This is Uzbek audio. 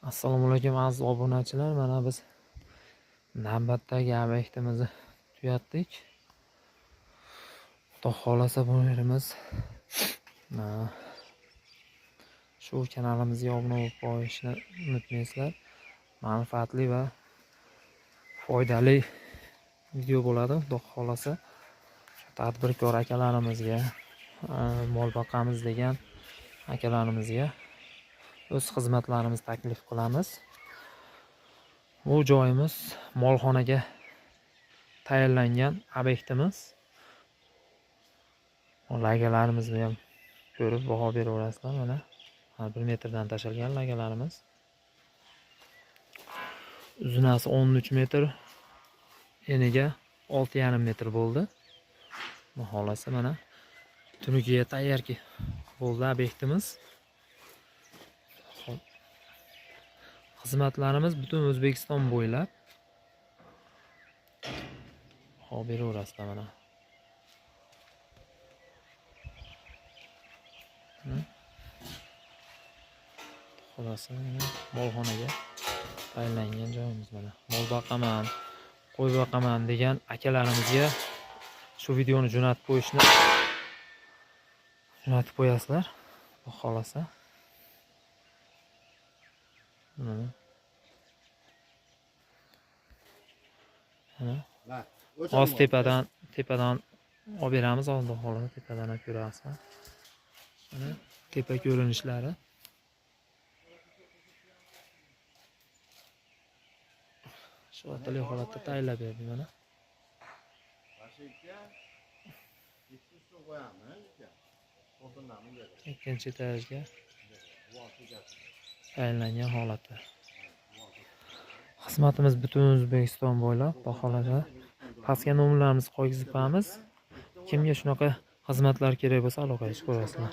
Assalomu alaykum aziz obunachilar. Mana biz navbatdagi obyektimizni tugatdik. Xudo xolasa bu yerimiz shu kanalimizga obuna bo'lib qo'yishni unutmaysizlar. Manfaatli va foydali video bo'ladi, Xudo xolasa. Tadbirkor akalarimizga, mol boqamiz degan akalarimizga o'z xizmatlarimizni taklif qilamiz. Bu joyimiz molxonaga tayinlangan obyektimiz. Lagalarimizni ham ko'rib baho beraverasizlar. Mana har 1 metrdan tashalgan lagalarimiz. Uzunasi 13 metr, eniga 6,5 metr bo'ldi. Xohlasa mana tunukiga tayyorki bo'ldi obyektimiz. Xo'p. Xizmatlarimiz butun O'zbekiston bo'ylab. Baho beraverasizlar mana. Xulosa mana molxonaga tayinlangan joyimiz mana. Mol boqaman, qo'y boqaman degan akalarimizga shu videoni jo'natib qo'yishni jo'natib qo'yasizlar. Xudo xolasa. Mana. Mana. Oz tepadan olib beramiz, Xudo xolasa tepadan ham ko'rasizlar. Mana tepa ko'rinishlari. Shu otali holatda tayinlab berdik mana. Ikkinchi etajga tayinlangan holati. Xizmatimiz butun O'zbekiston bo'ylab, xudo xolasa. Pastga nomerlarimizni qo'ygizib qo'yamiz. Kimga shunaqa xizmatlar kerak bo'lsa aloqaga chiqaverasizlar.